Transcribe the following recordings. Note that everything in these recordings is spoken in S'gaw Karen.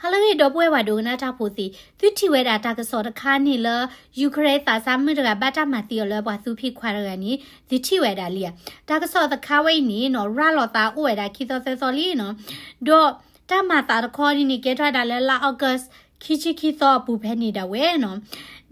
ဟါလၢအဂ့ၤ ဒီပုၢ်ဝဲၢ်ပှၤဒိကနၣ်တၢ်ဖိသ့ၣ်, သုထံၣ်ဝဲဒၣ်တၢ်ကစီၣ်တခါန့ၣ်လၢ Ukraine သးစၢ်မုၣ်တဂၤဘၣ်တၢ်မၤသံအီၤလၢပှၤသူဖံခွါတဂၤန့ၣ် သုထံၣ်ဝဲဒၣ်လံဧါ. တၢ်ကစီၣ်တခါဝဲအံၤန့ၣ်နီၤ ရၤလီၤသးအိၣ်ဝဲဒၣ်ခံသီသၢသီလံနီၤ. ဒီးတၢ်မၤသးတခီဒ်န့ၣ် ကဲထီၣ်ဝဲဒၣ်လၢလါ August ခံဆံခံသီအပူၤဖဲန့ၣ်ဒၣ်ဝဲနီၤ.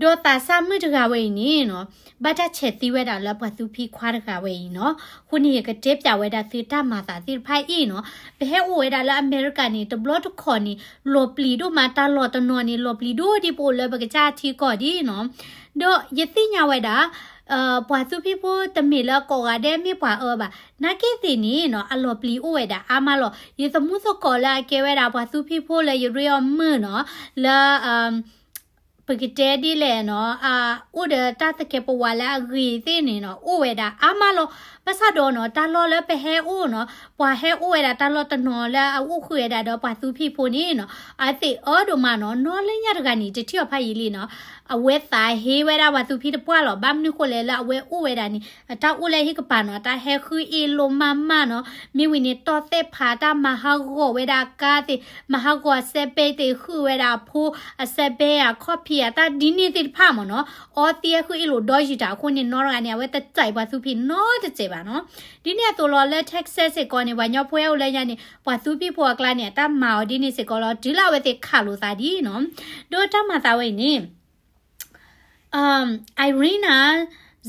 ဒီးသးစၢ်မုၣ်တဂၤဝဲအံၤန့ၣ်နီၤ ဘၣ်တၢ်ဆဲးသံဝဲဒၣ်လၢပှၤသူဖံခွါတဂၤဝဲအံၤနီၤ. အဃိန့ၣ် ယကတဲပၠးဝဲဒၣ်သုတၢ်မၤသးသ့ၣ်တဖၣ်အံၤနီၤ. ပဟဲအိၣ်ဝဲဒၣ်လၢအမဲရကၤန့ၣ် တဘျီတခီၣ်န့ၣ် လီၤပျံၤဒိၣ်မး တၢ်လီၢ်တနီၤန့ၣ် လီၤပျံၤဒိၣ်ဒ်ပအိၣ်လၢပကစၢ်ထံကီၢ်ဒ်နီၤ. ဒီးယသ့ၣ်ညါဝဲဒၣ် ပှၤသူဖံဖိတမ့ၢ်လၢကိးဂၤဒဲးမ့ၢ်ပှၤအၢဘၣ်. နာ်က့သ့ၣ်န့ၣ်နီၤ အလီၤပျံၤအိၣ်ဝဲဒၣ်အါမးလီၤ. ယသမူသကိးလၢအကဲဝဲဒၣ်ပှၤသူဖံဖိလၢယရ့အီၤမုၢ်နီၤ လၢ ပကတဲဒ်လဲၣ်နီၤ အိၣ်ဒီးတၢ်သကဲးပဝးလၢအဂ့ၤသ့ၣ်န့ၣ်နီၤ အိၣ်ဝဲဒၣ်အါမးလီၤ. ဘၣ်ဆၣ်ဒီးနီၤ တၢ်လီၢ်လၢပဟဲအိၣ်နီၤ ပှၤဟဲအိၣ်ဝဲဒၣ်တၢ်လီၢ်တနီၤလၢအအိၣ်ဃုာ်ဝဲဒၣ်ဒီးပှၤသူဖံဖိန့ၣ်နီၤ အသ့ၣ်အၢဒိၣ်မးနီၤ နီၢ်လၢညါတဂၤန့ၣ် တထံၣ်အီၤဖးယံာ်လံနီၤ အဝဲသးဟ့ဝဲဒၣ်ပှၤသူဖံတပှၢ်လီၤ. ဘၣ်မနုၤဃိလဲၣ်လၢအဝဲအိၣ်ဝဲဒၣ်န့ၣ် အတၢ်အိၣ်လၢဟံၣ်ကပၤနီၤ တၢ်ဟဲဃုအ့ၣ်လိာ်မးမးနီၤ မ့ၢ်ဝံၤန့ၣ် တီၢ်သ့ၣ်ဖးတၢ်မၤဟးဂီၤဝဲဒၣ်အကါသ့ၣ် မၤဟးဂီၤအစဲးဘဲသ့ၣ် ဃုဝဲဒၣ်အဖိ အစဲးဘဲ အခီၣ်ဖံး အတၢ်ဒ်န့ၣ်သ့ၣ်တဖၣ်မ့ၢ်နီၤ အီသံဃုအ့ၣ်လိာ်ဒီယံာ်တၢ်အဃိန့ၣ် နီၢ်တဂၤန့ၣ် အဝဲတစဲးပှၤသူဖံနီတစဲးဘၣ်နီၤ. ဒ်န့ၣ်အသိးလီၤ လၢ Texas စ့ၢ်ကီးန့ၣ် ပှၤကညီဖိဟဲအိၣ်လၢညါန့ၣ် ပှၤသူဖံဖိအကျါန့ၣ် အတၢ်မၤအီၤဒ်န့ၣ်စ့ၢ်ကီးလီၤ တုၤလၢအဝဲသ့ၣ်ခးလိာ်သးဒ်နီၤ. ဒီးတၢ်မၤသးဝဲအံၤန့ၣ် Iryna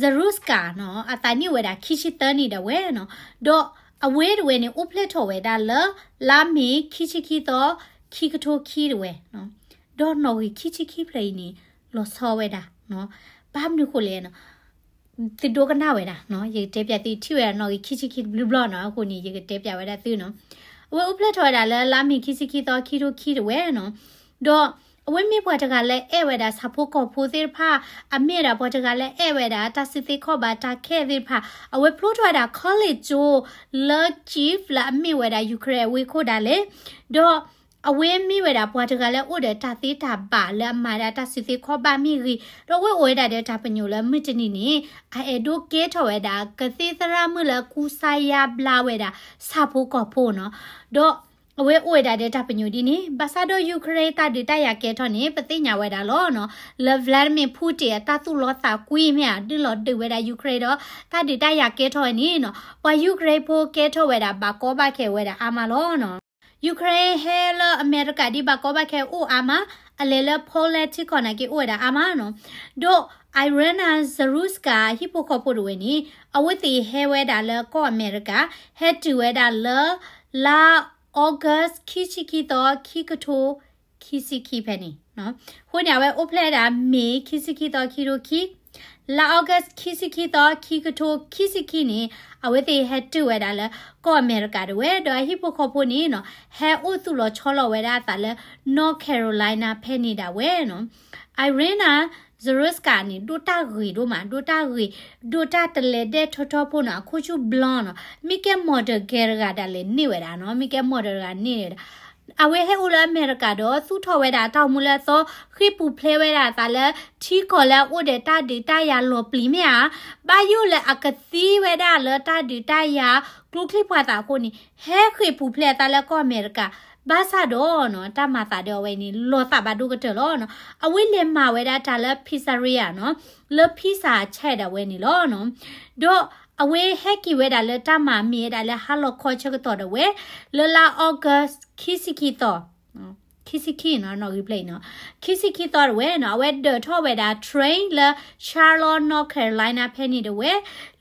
Zharuska နီၤ အသးနံၣ်အိၣ်ဝဲဒၣ်ခံဆံသၢနံၣ်ဒၣ်ဝဲနီၤ. ဒီးအဝဲတဝဲန့ၣ် အိၣ်ဖျဲၣ်ထီၣ်ဝဲဒၣ်လၢ လါမ့ၤခံဆံခံသီ ခံကထိခံတဝဲနီၤ. ဒီးနီၣ်ဂံၢ်ခံဆံခံဖျၢၣ်အံၤန့ၣ် လီၤဆီဝဲဒၣ်နီၤ. ဘၣ်မနုၤဃိလဲၣ်နီၤ သုဒိကနၣ်ဝဲဒၣ်နီၤ ယကတဲပၠးသု ထံၣ်ဝဲဒၣ်နီၣ်ဂံၢ်ခံဆံခံတဘျုးဘျီနီၤ အဃိန့ၣ် ယကတဲပၠးဝဲဒၣ်သုနီၤ. အဝဲအိၣ်ဖျဲၣ်ထီၣ်ဝဲဒၣ်လၢ လါမ့ၤခံဆံခံသီ ခံကထိခံတဝဲနီၤ. ဒီးအဝဲမ့ၢ်ပှၤတဂၤလၢအဲၣ်ဝဲဒၣ်ဆၣ်ဖိကီၢ်ဖိသ့ၣ်တဖၣ်, အမ့ၢ်ဝဲဒၣ်ပှၤတဂၤလၢအဲၣ်ဝဲဒၣ်တၢ်စုသ့ခီၣ်ဘၣ်တၢ်ခဲသ့ၣ်တဖၣ်, အဝဲဖျိထီၣ်ဝဲဒၣ် college ကၠိလၢ Kyiv လၢအမ့ၢ်ဝဲဒၣ် Ukraine အဝ့ၢ်ခိၣ်ဒၣ်လဲာ်, ဒီး အဝဲမ့ၢ်ဝဲဒၣ်ပှၤတဂၤလၢအိၣ်ဒီးတၢ်သ့တၢ်ဘၣ်လၢအမၤဒၣ်တၢ်စုသ့ခီၣ်ဘၣ်မ့ၢ်ဂ့ၤ, ဒီးအဝဲအိၣ်ဝဲဒၣ်ဒီးတၢ်ပညိၣ်လၢမုၢ်တနံၤန့ၣ် အအဲၣ်ဒိးကဲထီၣ်ဝဲဒၣ်ကသံၣ်သရၣ်မုၣ်လၢကူစါယါဘျါဝဲဒၣ်ဆၣ်ဖိကီၢ်ဖိနီၤ. ဒီးအဝဲအိၣ်ဝဲဒၣ်ဒီးတၢ်ပညိၣ်ဒ်န့ၣ်, ဘၣ်ဆၣ်ဒီး Ukraine တၢ်ဒုးတၢ်ယၤကဲထီၣ်န့ၣ် ပသ့ၣ်ညါဝဲဒၣ်လီၤနီၤ, လၢ Vladimir Putin အတၢ်သူၣ်လီသးကွံမ့ၢ်ဧါ ဒုးလီၤဒုးဝဲဒၣ် Ukraine ဒီး တၢ်ဒုးတၢ်ယၤကဲထီၣ်ဝဲန့ၣ်နီၤ, ပှၤ Ukraine ဖိကဲထီၣ်ဝဲဒၣ်ဘၣ်ကီဘၣ်ခဲဝဲဒၣ်အါမးလီၤနီၤ. Ukraine ဟဲလၢအမဲရကၤဒ်ဘၣ်ကီဘၣ်ခဲအိၣ်အါမး, အလဲၤလၢ Poland ထံကီၢ်နာ်က့အိၣ်ဝဲဒၣ်အါမးနီၤ. ဒီး Iryna Zharuska ဟံၣ်ဖိဃီဖိတဝဲန့ၣ် အဝဲသ့ၣ်ဟဲဝဲဒၣ်လၢကီၢ်အမဲရကၤ, ဟဲတုၤဝဲဒၣ်လၢ လါ August ခံဆံခံသီ ခံကထိ ခံဆံခံဖဲန့ၣ်, အဃိန့ၣ် အဝဲအိၣ်ဖျဲၣ်ဝဲဒၣ် May ခံဆံခံသီ ခံကထိခံ, လါ August ခံဆံခံသီ ခံကထိခံဆံခံန့ၣ် အဝဲသ့ၣ်ဟဲတုၤဝဲဒၣ်လၢကီၢ်အမဲရကၤတဝဲ, ဒီးအဟံၣ်ဖိဃီဖိန့ၣ်နီၤ ဟဲအိၣ်သူၣ်လီၤဆီလီၤဝဲဒၣ်အသးလၢ North Carolina ဖဲန့ၣ်ဒၣ်ဝဲနီၤ. Iryna Zharuska န့ၣ် ဒိၣ်တၢ်ဂ့ၤဒိၣ်မး, ဒိၣ်တၢ်ဂ့ၤ, ဒိၣ်တၢ်တလဲၤဒဲထီထီဖိနီၤ, အခိၣ်ဆူၣ် blonde နီၤ, မ့ၢ်ကဲ model ဂဲၤတဂၤဒၣ်လဲာ်န့ၢ်ဝဲဒၣ်နီၤ, မ့ၢ်ကဲ model တဂၤန့ၢ်ဝဲဒၣ်. အဝဲဟဲအိၣ်လၢအမဲရကၤဒီး သူၣ်ထီၣ်ဝဲဒၣ်တၢ်အိၣ်မူလၢအသီ, ဃ့ၢ်ပူၤဖျဲးဝဲဒၣ်အသးလၢ ထံကီၢ်လၢအအိၣ်ဒီးတၢ်ဒုးတၢ်ယၤလီၤပျံၤမ့ၢ်ဧါ, ဘၣ်ယိၣ်လၢအကသံဝဲဒၣ်လၢတၢ်ဒုးတၢ်ယၤ ကျိချံပှၤသးအဃိန့ၣ် ဟဲဃ့ၢ်ပူၤဖျဲးအသးလၢကီၢ်အမဲရကၤ, ဘၣ်ဆၣ်ဒီးနီၤ တၢ်မၤသးဒီးအဝဲန့ၣ် လီၤသးဘၣ်ဒိကတၢၢ်လီၤနီၤ. အဝဲလဲၤမၤဝဲဒၣ်တၢ်လၢ pizzeria နီၤ, လၢ pizza ဆဲးဒၣ်ဝဲန့ၣ်လီၤနီၤ. ဒီးအဝဲဟဲက့ၤဝဲဒၣ်လၢတၢ်မၤမ့ၢ်ဝဲဒၣ်လၢဟါလီၤခီဆၢကတီၢ်ဒၣ်ဝဲ, လၢလါ August ခံဆံခံသီ ခံဆံခံနီၤ, နီၣ်ဂံၢ်ဖျၢၣ်အံၤနီၤ, ခံဆံခံသီဒၣ်ဝဲနီၤ, အဝဲဒၢးထီၣ်ဝဲဒၣ် train လၢ Charlotte North Carolina ဖဲန့ၣ်ဒၣ်ဝဲ,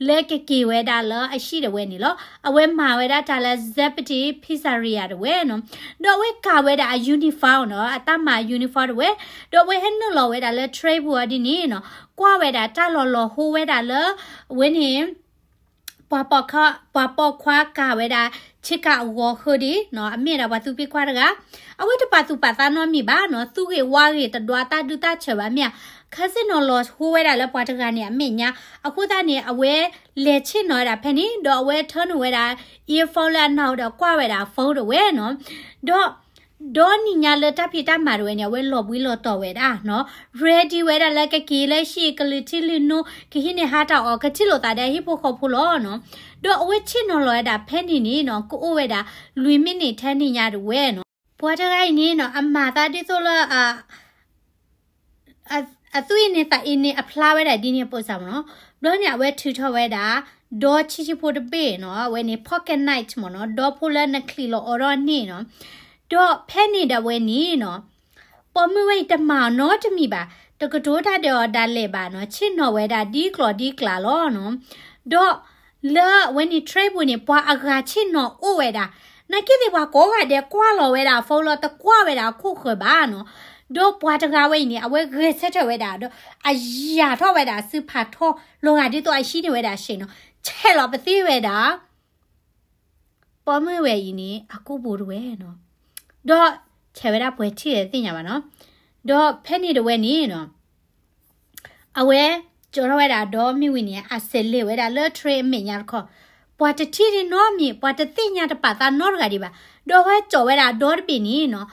လၢကက့ၤဝဲဒၣ်လၢအဟံၣ်ဒၣ်ဝဲန့ၣ်လီၤ. အဝဲမၤဝဲဒၣ်တၢ်လၢ Zeppetti Pizzeria ဒၣ်ဝဲနီၤ, ဒီးအဝဲကၤဝဲဒၣ်အ uniform နီၤ, အတၢ်မၤ uniform ဒၣ်ဝဲ, ဒီးအဝဲဟဲနုာ်လီၤဝဲဒၣ်လၢ train ပူၤအီၤဒ်န့ၣ်နီၤ, ကွၢ်ဝဲဒၣ်တၢ်လီၤလီၤဟိဝဲဒၣ်လၢ အဝဲန့ၣ် ပှၤပိာ်ခွါ, ပှၤပိာ်ခွါကၤဝဲဒၣ် ဆ့ကၤအဂီၤဃၢဒ်နီၤ, အမ့ၢ်ဒၣ်ပှၤသူဖံခွါတဂၤ, အဝဲတပာ်သူၣ်ပာ်သးနီတမံၤဘၣ်နီၤ, သူဂ့ၤဝါဂ့ၤတဒွးတၢ်ဒုးတၢ်ဆၢဘၣ်မ့ၢ်ဧါ, ခါဆ့ၣ်နီၤလီၤဟိဝဲဒၣ်လၢပှၤတဂၤန့ၣ်အမဲာ်ညါ, အဃိသတးန့ၣ် အဝဲလဲၤဆ့ၣ်နီၤဝဲဒၣ်ဖဲန့ၣ်, ဒီးအဝဲထၢနုာ်ဝဲဒၣ် earphone လၢအနၢ်ဟူဒီးကွၢ်ဝဲဒၣ် phone ဒၣ်ဝဲနီၤ, ဒီး ဒီနံၤညါလၢတၢ်ဖံးတၢ်မၤဒၣ်ဝဲန့ၣ် အဝဲလီၤဘှံးလီၤတီၤဝဲဒၣ်နီၤ, ready ဝဲဒၣ်လၢကက့ၤလၢဟံၣ် ကလုၢ်ထံလုၢ်နိ ကဟံးန့ၢ်ဟါတၢ်အီၣ် ကထံၣ်လိာ်သးဒီးဟံၣ်ဖိဃီဖိလီၤနီၤ, ဒီးအဝဲဆ့ၣ်နီၤလီၤဝဲဒၣ်ဖဲန့ၣ်န့ၣ်နီၤ, ကအိၣ်ဝဲဒၣ် လွံၢ်မံးနံးထဲနံၤညါဒၣ်ဝဲနီၤ. ပှၤတဂၤအံၤန့ၣ်နီၤ အမၤသးဒ်သိးလၢ အသွံၣ်အ့န့သးအ့န့အဖျါဝဲဒၣ်ဒ်န့ၣ်အပိစၢ်မ့ၢ်နီၤ. ဘျီန့ၣ် အဝဲထုးထီၣ်ဝဲဒၣ် ဒီဆံးဆံးဖိတဘ့ၣ်နီၤ, အဝဲန့ၣ် pocket knife မ့ၢ်နီၤ, ဒီဖိလၢနချံးလီၤအီၤဒီးန့ၣ်နီၤ. ဒီးဖဲန့ၣ်ဒၣ်ဝဲန့ၣ်နီၤ ပိာ်မုၣ်ဝဲအံၤတမၤအီၤနီတမံၤဘၣ်, တကတိၤတၢ်ဒီးအီၤဒၣ်လဲာ်ဘၣ်နီၤ, ဆ့ၣ်နီၤဝဲဒၣ်ဒ်ကျိၤဒ်ကျဲလီၤနီၤ. ဒီးလၢအဝဲန့ၣ် train ပူၤန့ၣ် ပှၤအဂၤဆ့ၣ်နီၤအိၣ်ဝဲဒၣ်, နာ်က့သ့ၣ်ပှၤကိးဂၤဒဲးကွၢ်လီၤဝဲဒၣ်အ phone လီၤ, တကွၢ်ဝဲဒၣ်အခိၣ်ဃၢၤဘၣ်နီၤ. ဒီးပှၤတဂၤဝဲအံၤန့ၣ် အဝဲဂဲၤဆၢထၢၣ်ဝဲဒၣ်ဒီး အယၢၤထီၣ်ဝဲဒၣ်အစုဖးထီ လီၤဂာ်ဒ်သိးအဟံးန့ၢ်ဝဲဒၣ် chain နီၤ, ဆဲးလီၤပသ့ဝဲဒၣ် ပိာ်မုၣ်ဝဲအံၤန့ၣ် အကိာ်ပူၤတဝဲနီၤ. ဒီးဆဲးဝဲဒၣ်ပှဲၤထံၣ်လဲၣ်တသ့ၣ်ညါဘၣ်နီၤ. ဒီးဖဲန့ၣ်တဝဲန့ၣ်နီၤ အဝဲကၠီၤထီၣ်ဝဲဒၣ်ဒီးမ့ၢ်ဝံၤန့ၣ် အစဲးလဲၤဝဲဒၣ်လၢ train အမဲာ်ညါတခီ, ပှၤတထံၣ်န့ၣ်နီတမံၤ, ပှၤတသ့ၣ်ညါတပာ်သးနီတဂၤဒံးဘၣ်. ဒီးအဝဲကၠီၤဝဲဒၣ်ဒီတဘ့ၣ်န့ၣ်နီၤ,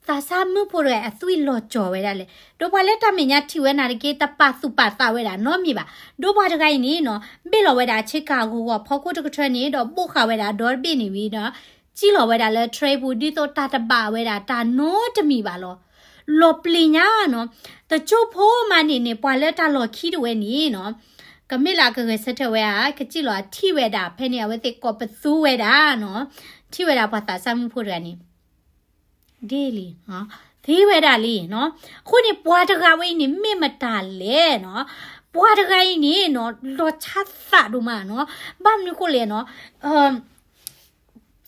သးစၢ်မုၣ်ဖိတဂၤအသွံၣ်လီၤကၠီၤဝဲဒၣ်လဲၣ်. ဒီးပှၤလၢတၢ်မဲာ်ညါထံၣ်ဝဲနာ်တက့ၢ် တပာ်သူၣ်ပာ်သးဝဲဒၣ်နီတမံၤဘၣ်. ဒီးပှၤတဂၤအံၤန့ၣ်နီၤ ဘ့ၣ်လီၤဝဲဒၣ်ဆ့ကၤဂီၤဂီၤဖီခိၣ်တကထၢန့ၣ် ဒီးဘိးဃာ်ဝဲဒၣ်ဒီတဘ့ၣ်န့ၣ်ဝံၤဒီး စံၣ်လီၤဝဲဒၣ်လၢ train ပူၤ ဒ်သိးတၢ်တဘၣ်ဝဲဒၣ်တၢ်နီတမံၤဘၣ်လီၤ. လီၤပျံၤညါနီၤ, တကၠိဖိမးန့ၣ်န့ၣ် ပှၤလၢတၢ်လီၢ်ခံတဝဲန့ၣ်နီၤ, ကမ့ၢ်လၢအကဂဲၤဆၢထၢၣ်ဝဲဧါ, ကစံၣ်လီၤအထံၣ်ဝဲဒၣ် ဖဲန့ၣ် အဝဲသ့ၣ်ကိးပသူဝဲဒၣ်နီၤ, ထံၣ်ဝဲဒၣ်ပှၤသးစၢ်မုၣ်ဖိတဂၤန့ၣ် ဒ်လံ, သ့ဝဲဒၣ်လံနီၤ. အဃိန့ၣ် ပှၤတဂၤဝဲအံၤန့ၣ် မ့ၢ်မတၤလဲၣ်နီၤ, ပှၤတဂၤအံၤန့ၣ်နီၤ လီၤဆါသးဒိၣ်မးနီၤ. ဘၣ်မနုၤဃိလဲၣ်နီၤ,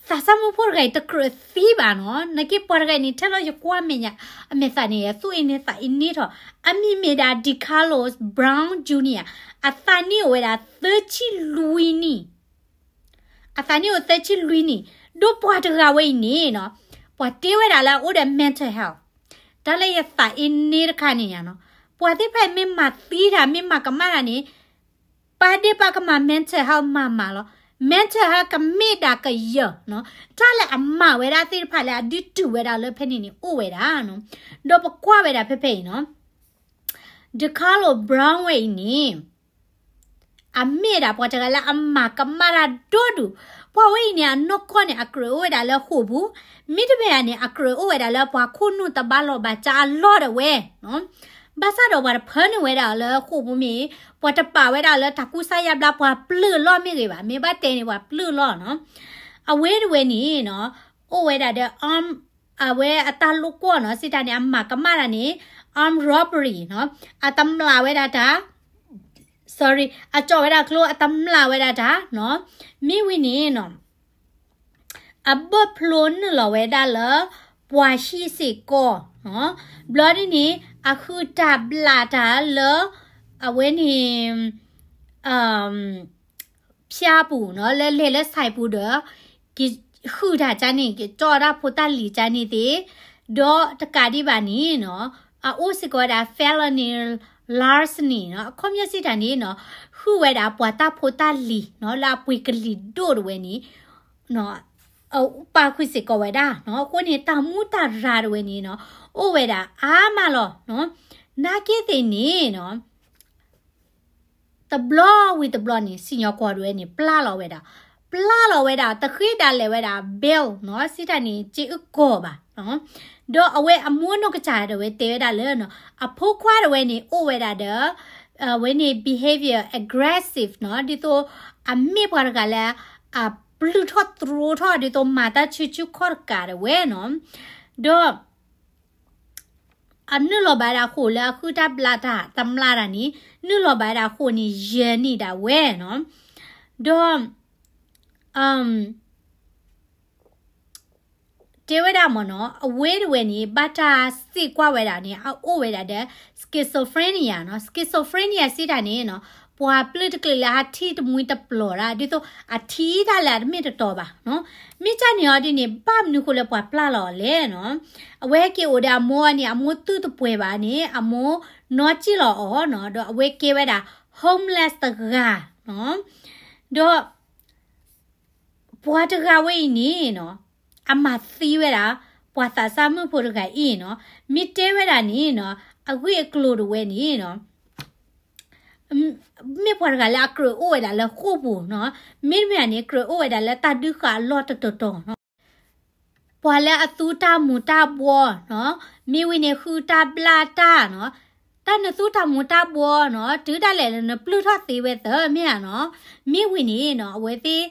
သးစၢ်မုၣ်ဖိတဂၤအံၤ တကြၢးသံဘၣ်နီၤ. နာ်က့ပှၤတဂၤအံၤန့ၣ် ထဲလီၤယကွၢ်မဲာ်ညါ အမဲာ်သးန့ၣ် သူၣ်အ့န့သးအ့န့ထီၣ်, အမံၤမ့ၢ်ဒၣ် DeCarlos Brown Junior, အသးနံၣ်အိၣ်ဝဲဒၣ်သၢဆံလွံၢ်နံၣ် အသးနံၣ်အိၣ်သၢဆံလွံၢ်နံၣ်, ဒီးပှၤတဂၤဝဲအံၤန့ၣ်နီၤ, ပှၤတဲဝဲဒၣ်လၢအအိၣ်ဒီး mental health, တၢ်လၢယသးအ့န့တခါန့ၣ်ညါနီၤ, ပှၤသ့ၣ်တဖၣ်အံၤမ့ၢ်မၤသံတၢ် မ့ၢ်မၤကမၣ်တၢ်န့ၣ်, ပာ်ဒ့ၣ်ပာ်ကမၣ် mental health မၤမၤလီၤ. mental health ကမ့ၢ်ဒၣ်ကယၢၤနီၤ, တၢ်လၢအမၤဝဲဒၣ်သ့ၣ်တဖၣ်လၢအဒုးတုၤဝဲဒၣ်လၢဖဲန့ၣ်န့ၣ် အိၣ်ဝဲဒၣ်နီၤ. ဒီးပကွၢ်ဝဲဒၣ်ဖဲဖဲအံၤနီၤ DeCarlos Brown ဝဲအံၤန့ၣ် အမ့ၢ်ဒၣ်ပှၤတဂၤလၢအမၤကမၣ်တၢ်ဒိၣ်ဒိၣ်, ပှၤဝဲအံၤန့ၣ် အနီၢ်ကီၢ်န့ၣ် အကြၢးအိၣ်ဝဲဒၣ်လၢဃိာ်ပူၤ, မ့တမ့ၢ်န့ၣ် အကြၢးအိၣ်ဝဲဒၣ်လၢပှၤခိၣ်နူာ်တဘၣ်လီၢ်ဘၣ်စးအလီၢ်ဒၣ်ဝဲ, ဘၣ်ဆၣ်ဒီးပှၤတဖၢနုာ်ဝဲဒၣ်လၢဃိာ်ပူၤမ့ၢ်, ပှၤတပာ်ဝဲဒၣ်လၢတၢ်ကူစါယါဘျါ ပှၤပျၢၢ်လီၢ်မ့ၢ်ဂ့ၤဘၣ်, မ့ၢ်ဘၣ်တဲန့ၣ် ပှၤပျၢၢ်လီၢ်နီၤ. အဝဲတဝဲန့ၣ်နီၤ, အိၣ်ဝဲဒၣ်ဒီး အဝဲအတၢ်လိာ်ကွီၢ်နီၤ, စံးတၢ်န့ၣ် အမၤကမၣ်တၢ်န့ၣ် armed robbery နီၤ, အတမျးဝဲဒၣ်တၢ်, sorry, အကၠီၣ်ဝဲဒၣ်ကျိ အတမျးဝဲဒၣ်တၢ်နီၤ, မ့ၢ်ဝံၤန့ၣ်နီၤ, အဘၢၣ်ဖျိနုာ်လီၤဝဲဒၣ်လၢ ပှၤဟံၣ်စ့ၢ်ကီးနီၤ, ဘျီဒ်န့ၣ် အဃုတၢ်ဘျးတၢ်လၢ အဝဲန့ၣ် ဖၠါပူၤနီၤ, လၢလဲၤလၢ ဆိုင် ပူၤဒီး က့ၤဃုတၢ်ကါန့ၣ်, က့ၤကၠီၣ်တၢ်ဖိတၢ်လံၤကါန့ၣ်သ့ၣ်, ဒီးတကးဒံးဘၣ်န့ၣ်နီၤ, အအိၣ်စ့ၢ်ကီးဝဲဒၣ် felony larceny နီၤ, အခီပညီစံးတၢ်န့ၣ်နီၤ, ဃုဝဲဒၣ်ပှၤတၢ်ဖိတၢ်လံၤနီၤ, လၢအပှ့ၤကလံၤဒိၣ်တဝဲန့ၣ် ပာ်ဃုာ်စ့ၢ်ကီးဝဲဒၣ်နီၤ, အဃိန့ၣ် တၢ်မူတၢ်ရၤတဝဲန့ၣ်နီၤ, အိၣ်ဝဲဒၣ်အါမးလီၤနီၤ, နာ်က့သ့ၣ်န့ၣ်နီၤ တဘျီဝံၤတဘျီန့ၣ် စံၣ်ညီၣ်ကွီၢ်ဒၣ်ဝဲန့ၣ် ပျၢ်လီၤဝဲဒၣ်, ပျၢ်လီၤဝဲဒၣ် တဃ့ဒၣ်လဲာ်ဝဲဒၣ် bail နီၤ, စံးတၢ်န့ၣ် စ့အုၣ်ကီၢ်ဘၣ်နီၤ, ဒီးအဝဲအမိၢ်နီၢ်ကစၢ်ဒၣ်ဝဲတဲဝဲဒၣ်လၢနီၤ, အဖိခွါဒၣ်ဝဲန့ၣ် အိၣ်ဝဲဒၣ်ဒီး အဝဲန့ၣ် behavior aggressive နီၤ, ဒ်သိး အမ့ၢ်ပှၤတဂၤလၢ အပျုၢ်ထီၣ်တြိထီၣ် ဒ်သိးမၤတၢ်ဆူၣ်ဆူၣ်ခီၣ်တကးဒၣ်ဝဲနီၤ, ဒီး အနုာ်လီၤဘၣ်ဒၣ်ဃိာ်လၢအဃုတၢ်ဘျးတၢ်တမျးတၢ်န့ၣ်, နုာ်လီၤဘၣ်ဒၣ်ဃိာ်န့ၣ် ယဲၢ်နံၣ်ဒၣ်ဝဲနီၤ, ဒီး တဲဝဲဒၣ်မ့ၢ်နီၤ, အဝဲတဝဲန့ၣ် ဘၣ်တၢ်စံးကွၢ်ဝဲဒၣ်န့ၣ် အအိၣ်ဝဲဒၣ်ဒီး schizophrenia နီၤ, schizophrenia စံးတၢ်န့ၣ်နီၤ, ပှၤပျုၢ်တကျ့ၤလၢအထံၣ်တမှံတပျီၤဒၣ် ဒ်သိးအထံၣ်တၢ်လၢအတမ့ၢ်တတီၤဘၣ်နီၤ, မ့ၢ်ကၢ်န့ၣ်အီၤဒ်န့ၣ် ဘၣ်မနုၤဃိလၢပှၤပျၢ်လီၤအီၤလဲၣ်နီၤ, အဝဲဟဲက့ၤအိၣ်ဒီးအမိၢ်န့ၣ် အမိၢ်သူၣ်တပှဲၤဘၣ်န့ၣ် အမိၢ်နီၢ်စံၣ်လီၤအီၤနီၤ, ဒီးအဝဲကဲဝဲဒၣ် homeless တဂၤနီၤ, ဒီး ပှၤတဂၤဝဲအံၤန့ၣ်နီၤ, အမၤသံဝဲဒၣ် ပှၤသးစၢ်မုၣ်ဖိတဂၤအံၤနီၤ, မ့ၢ်တဲဝဲဒၣ်န့ၣ်နီၤ, အဂ့ၢ်အကျိၤတဝဲန့ၣ်နီၤ, မ့ၢ်ပှၤတဂၤလၢအကြၢးအိၣ်ဝဲဒၣ်လၢဃိာ်ပူၤနီၤ, မ့တမ့ၢ်န့ၣ် ကြၢးအိၣ်ဝဲဒၣ်လၢတၢ်ဒုးဃာ်အလီၢ်တတီၤတီၤနီၤ. ပှၤလၢအသူတၢ်မူၤတၢ်ဘှီနီၤ, မ့ၢ်ဝံၤန့ၣ် ဃုတၢ်ဘျၣ်တၢ်နီၤ, တၢ်နသူတၢ်မူၤတၢ်ဘှီနီၤ တုၤဒၣ်လဲာ်လၢနပျုၢ်ထီၣ်သ့ဝဲသၢမ့ၢ်ဧါနီၤ, မ့ၢ်ဝံၤန့ၣ်နီၤ အဝဲသ့ၣ်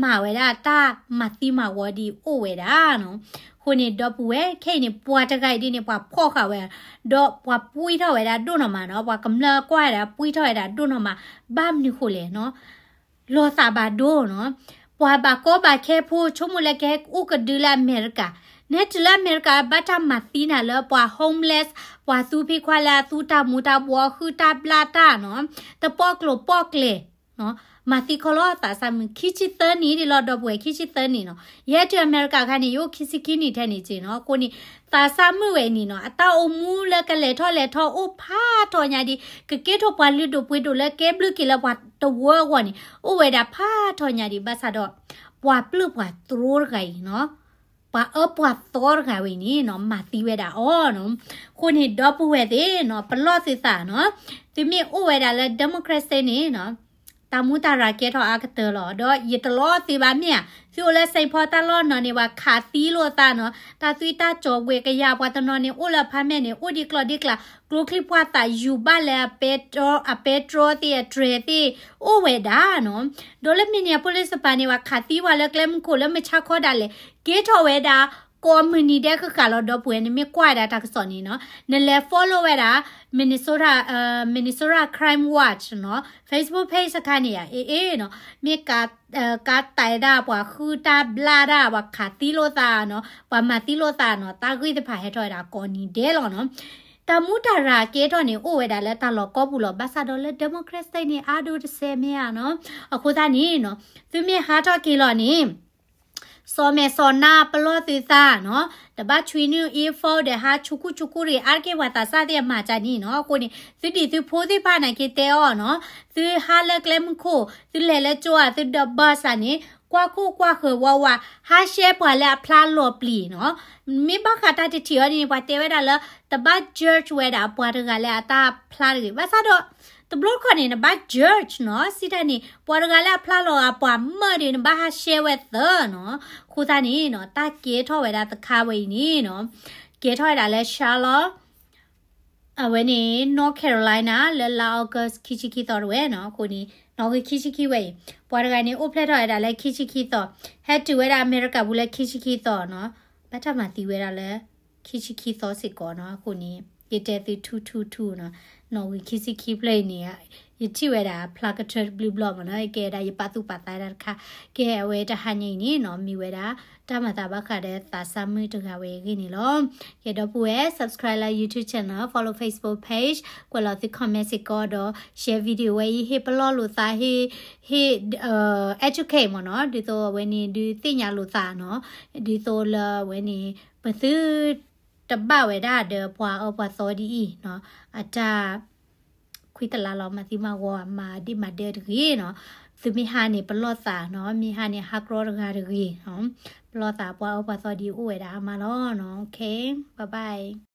မၤဝဲဒၣ်တၢ်မၤသံမၤဝီဒ်အိၣ်ဝဲဒၣ်နီၤ. အဃိန့ၣ် ဒီပုၢ်ဝဲၢ်ခဲအံၤန့ၣ် ပှၤတဂၤအံၤဒ်န့ၣ် ပှၤဖီၣ်ဃာ်ဝဲ, ဒီးပှၤပှံၢ်ထီၣ်ဝဲဒၣ်ဒိၣ်နီၢ်မးနီၤ, ပှၤကမျၢၢ်ကွၢ်ဝဲဒၣ်ပှံၢ်ထီၣ်ဝဲဒၣ်ဒိၣ်နီၢ်မး, ဘၣ်မနုၤဃိလဲၣ်နီၤ လီၤသးဘၣ်ဒိနီၤ. ပှၤဘၣ်ကီဘၣ်ခဲဖိ ဆိကမိၣ်လၢကဟဲအိၣ်ကဒုလၢအမဲရကၤ, နဟဲတုၤလၢအမဲရကၤ ဘၣ်တၢ်မၤသံနၤလၢပှၤ homeless, ပှၤသူဖံခွါလၢအသူတၢ်မူၤတၢ်ဘှီ ဃုတၢ်ဘျၣ်တၢ်နီၤ, တပီၣ်ကျိၤပီၣ်ကျဲၤ, မၤသံခီလီၤသးစၢ်မုၢ် ခံဆံသၢနံၣ်ဒ်လီၤ ဒီပုၢ်ဝဲၢ် ခံဆံသၢနံၣ်နီၤ. ယဟဲတုၤအမဲရကၤအခါန့ၣ် ယအိၣ်ခံဆံခံနံၣ်ထဲန့ၣ်က့နီၤ. အဃိန့ၣ် သးစၢ်မုၢ်ဝဲအံၤန့ၣ်နီၤ အတၢ်အိၣ်မူလၢကလဲၤထီၣ်လဲၤထီအိၣ်ဖးထီညါဒံး, ကကဲထီၣ်ပှၤလုၢ်ဒိၣ်ပှ့ၤဒိၣ်လၢကဲဘျုးက့ၤလၢပှၤတဝၢအဂီၢ်န့ၣ် အိၣ်ဝဲဒၣ်ဖးထီညါဒံး ဘၣ်ဆၣ်ဒီး ပှၤပျုၢ်ပှၤသရိတဂၤအံၤနီၤ, ပှၤအၢပှၤသီတဂၤဝဲအံၤန့ၣ်နီၤ မၤသံဝဲဒၣ်အီၤနီၤ. အဃိန့ၣ် ဒီပုၢ်ဝဲၢ်သ့ၣ်နီၤ ပလီၢ်သုသးနီၤ, သုမ့ၢ်အိၣ်ဝဲဒၣ်လၢ democracy န့ၣ်နီၤ တၢ်မူတၢ်ရၤကဲထီၣ်အါကတၢၢ်လီၤ. ဒီးယတလီသ့ဘၣ်မ့ၢ်ဧါ, သုအိၣ်လၢ Saint Paul တၢ်လီၢ်နီၤန့ၣ် ပှၤခးသံလိာ်သးနီၤ, တၢ်သွံၣ်တၢ်စီၤဝဲကယၤ ပှၤတနီၤန့ၣ် အိၣ်လၢ apartment န့ၣ် အိၣ်ဒံးကျီၢ်ဒံးကျါ, ကျိချံမျိာ်သၣ်ယူၤဘၣ်လၢ အပဲတြီသ့ၣ် အတြဲၤသ့ၣ် အိၣ်ဝဲဒၣ်နီၤ. ဒီးလၢ Minneapolis တပၤန့ၣ် ပှၤခးသံဝဲလၢကျဲမုၢ်ခိၣ်လၢမုၢ်ဆါခီဒၣ်လဲာ် ကဲထီၣ်ဝဲဒၣ် ကိးမုၢ်နံၤဒဲးဃၣ်ဃၣ်လီၤ ဒီပုၢ်ဝဲၢ် နမ့ၢ်ကွၢ်ဝဲဒၣ်တၢ်ကစီၣ်န့ၣ်နီၤ, နလဲၤ follow ဝဲဒၣ် Minnesota, Minnesota Crime Watch နီၤ, Facebook page တခါန့ၣ်ဧါ, အ့အ့နီၤ, မ့ၢ်ကါ, ကါတဲာ်ဒၣ် ပှၤဃုတၢ်ဘျၣ်တၢ် ပှၤခးသံလိာ်သးနီၤ, ပှၤမၤသံလိာ်သးနီၤ, တၢ်ဂ့ၢ်တဖၣ်ဟဲထီၣ်ဝဲဒၣ်ကိးနံၤဒဲးလီၤနီၤ. တၢ်မူတၢ်ရၤကဲထီၣ်န့ၣ် အိၣ်ဝဲဒၣ်လၢတၢ်လီၢ်ကိးပူၤလီၤ. ဘၣ်ဆၣ်ဒီးလၢ democracy န့ၣ် အါဒိၣ်တစဲးမ့ၢ်ဧါနီၤ. အဃိသတးန့ၣ်နီၤ, သုမ့ၢ်ဟးထီၣ်က့ၤလီၤန့ၣ် စီၤမဲာ်စီၤနါ ပလီၢ်သုသးနီၤ, တဘၣ်ဆွံနုာ် earphone ဒီးဟးဆူးခူၣ်ဆူးခူၣ်တဂ့ၤ, အါတက့ၢ်ပှၤသးစၢ်သ့ၣ်အမၤကၢ်န့ၣ်နီၤ. အဃိန့ၣ် သုဒံၣ်သုဖိသ့ၣ်တဖၣ်န့ၣ်က့ၤတဲအီၤနီၤ, သုဟးလၢကျဲမုၢ်ခိၣ် သုလဲၤလၢကၠိဧါ သုဒိး bus ဧါန့ၣ် ကွၢ်ခိၣ်ကွၢ်ဃၢၤဝးဝး, ဟးရှဲပှၤလၢအဖျါလီၤပျံၤနီၤ. မ့ၢ်ဘၣ်ဃးတၢ်တထံၣ်အီၤန့ၣ် ပှၤတဲဝဲဒၣ်လၢ တဘၣ် judge ဝဲဒၣ်ပှၤတဂၤလၢအတၢ်ဖျါတဂ့ၤ. ဘၣ်ဆၣ်ဒီး တဘျီတခီၣ်န့ၣ် နဘၣ် judge နီၤ, စံးတၢ်န့ၣ် ပှၤတဂၤလၢအဖျါလီၤဂာ်ပှၤမၢဒံး နဘၣ်ဟးရှဲဝဲသၢနီၤ. အဃိသတးန့ၣ်နီၤ တၢ်ကဲထီၣ်ဝဲဒၣ်တခါဝဲအံၤန့ၣ်နီၤ, ကဲထီၣ်ဝဲဒၣ်လၢ Charlotte အဝဲန့ၣ် North Carolina လၢလါ August ခံဆံခံသီတဝဲနီၤ. အဃိန့ၣ် နီၣ်ဂံၢ်ခံဆံခံဝဲအံၤ ပှၤတဂၤန့ၣ် အိၣ်ဖျဲၣ်ထီၣ်ဝဲဒၣ်လၢခံဆံခံသီ, ဟဲတုၤဝဲဒၣ်အမဲရကၤပူၤလၢခံဆံခံသီနီၤ, ဘၣ်တၢ်မၤသံဝဲဒၣ်လၢ ခံဆံခံသီစ့ၢ်ကီးနီၤ. အဃိန့ၣ် ယတဲသုထူထူထူနီၤ, နီၣ်ဂံၢ်ခံဆံခံဖျၢၣ်အံၤန့ၣ် ယထံၣ်ဝဲဒၣ်ဖျါကထၢတဘျုးဘျီမ့ၢ်နီၤ, ကဲဝဲဒၣ်ယပာ်သူၣ်ပာ်သးတၢ်တခါ, ကဲအဝဲတဟါညါအံၤန့ၣ်နီၤ မ့ၢ်ဝဲဒၣ် တၢ်မၤသးဘၣ်ဃးဒီးသးစၢ်မုၣ်တဂၤဝဲအဂ့ၢ်န့ၣ်လီၤ. ကဲဒီပုၢ်ဝဲၢ် subscribe လၢ YouTube channel, follow Facebook page, ကွဲးလီၤသု comment စ့ၢ်ကီးဒီး share video ဝဲအံၤ ဟ့ၣ်ပလီၢ်လိာ်သး ဟ့ၣ်, ဟ့ၣ်, educate မ့ၢ်နီၤ, ဒ်သိးအဝဲန့ၣ် ဒုးသ့ၣ်ညါလိာ်သးနီၤ, ဒ်သိးလၢအဝဲန့ၣ် ပသုတဘၣ်ဝဲဒၣ်ဒီးပှၤအၢပှၤသီဒ်အံၤနီၤ, အတၢ် ခွံတလါလီၤ မၤသံမၤဝီ မၤဒ့မၤဒၢတဂ့ၤနီၤ, သုမ့ၢ်ဟါန့ၣ် ပလီၢ်သးနီၤ, မ့ၢ်ဟါန့ၣ် ဟးကြီတဂၤတဂ့ၤနီၤ, ပလီၢ်သးပှၤအၢပှၤသီဒ်အံၤအိၣ်ဝဲဒၣ်အါမးလီၤနီၤ. Okay, bye bye.